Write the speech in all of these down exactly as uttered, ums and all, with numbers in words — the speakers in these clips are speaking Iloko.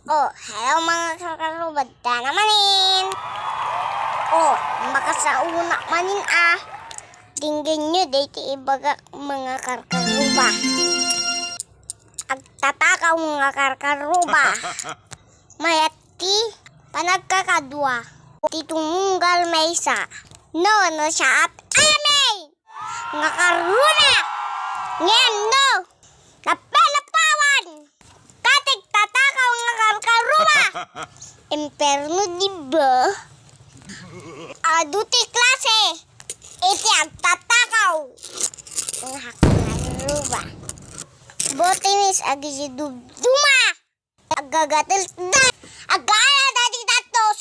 Oh, hello mga karkaruba, dayta manen. Oh, makasauna manen a. Denggenyo daytoy ibagak mga karkaruba. Agtatakaw nga karkaruba. Mayat ti panagkakadua ti tumunggal maysa. No, no, siya at amin! Nga karuna! Ngem no, napalapawan! Katig tatakaw nga karkaruba! Imperno, di ba? Adu ti klase iti agtatakaw nga karkaruba. Botinis agisi dubduma. Aggagatol da. Aggaala da ti datos.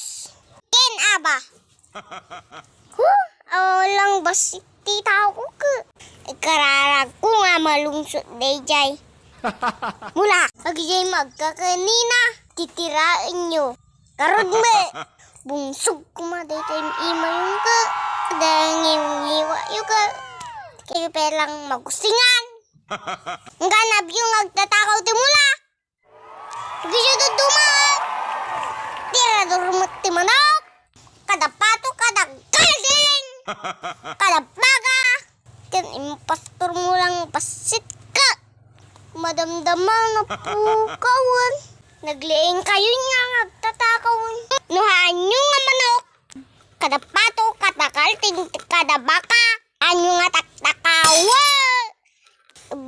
Ken aba. Huh, awan lang bassit ti tao ko ke. Ikararag ko nga malungsot dayjay. Mula, agjay magkakanina, titiraenyo. Karod me. Bungsog kuma dayjay imayong ke. Dayjay ngiwa-ngiwa yo ke. Kayo pelang magusingan. Nga nabyo nga agtatakaw ti mula. Gisu duduma. Tirador met ti manok. Kada pato, kada kalding. Kada baga. Ken impastor mo lang pasit ka. Madamdama na pukawan. Nagliing kayo nga agtatakawan. No haanyo nga manok. Kada pato, kada kalding, kada baka. Haanyo nga taktakawan.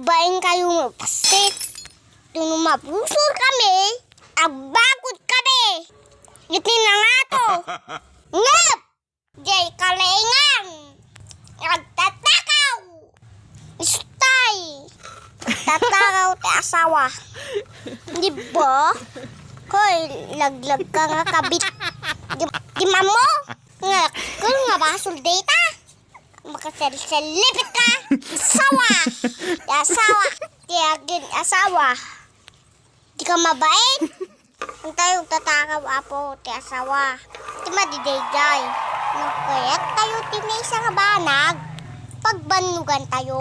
Bain kayo mapastik. Tuno mapusor kami, agbakod kami. Iti nangato. Ngep! Jay kalengan. Agtatakaw. Istay. Tatakaw ti asawa. Di ba? Hoy, laglag ka nga kabit. Di, di mamo? Nga, kung nga basol data. Makaselselipit ka! Asawa! Ti asawa! Ti agin asawa! Di ka mabait! Antayo tatakaw, apo, ti asawa. Ti madidayjay. Nagkayat tayo ti maysa nga banag. Pagbannugan tayo.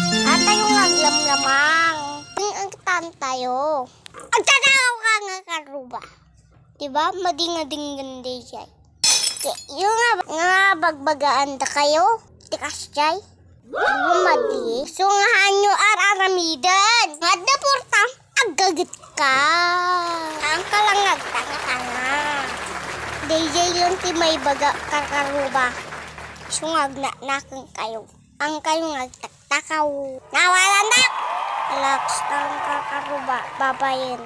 Atayo nga aglamlamang. Ang, ang tan tayo. Agtataw ka nga karuba. Diba? Madingadingan dayjay. Kayo nga, nga bagbagaan da kayo, ti kasjay. Diba, madi? So, nga hanyo ar-aramiden. Nga da portam, aggaget ka. Ang kalangag tanga-tanga. Dayjay lang ti maibaga karkaruba. So, nga agnanaken kayo. Ang kayo nga agtaktakaw. Nawalan na! Relax lang karkaruba, babayin.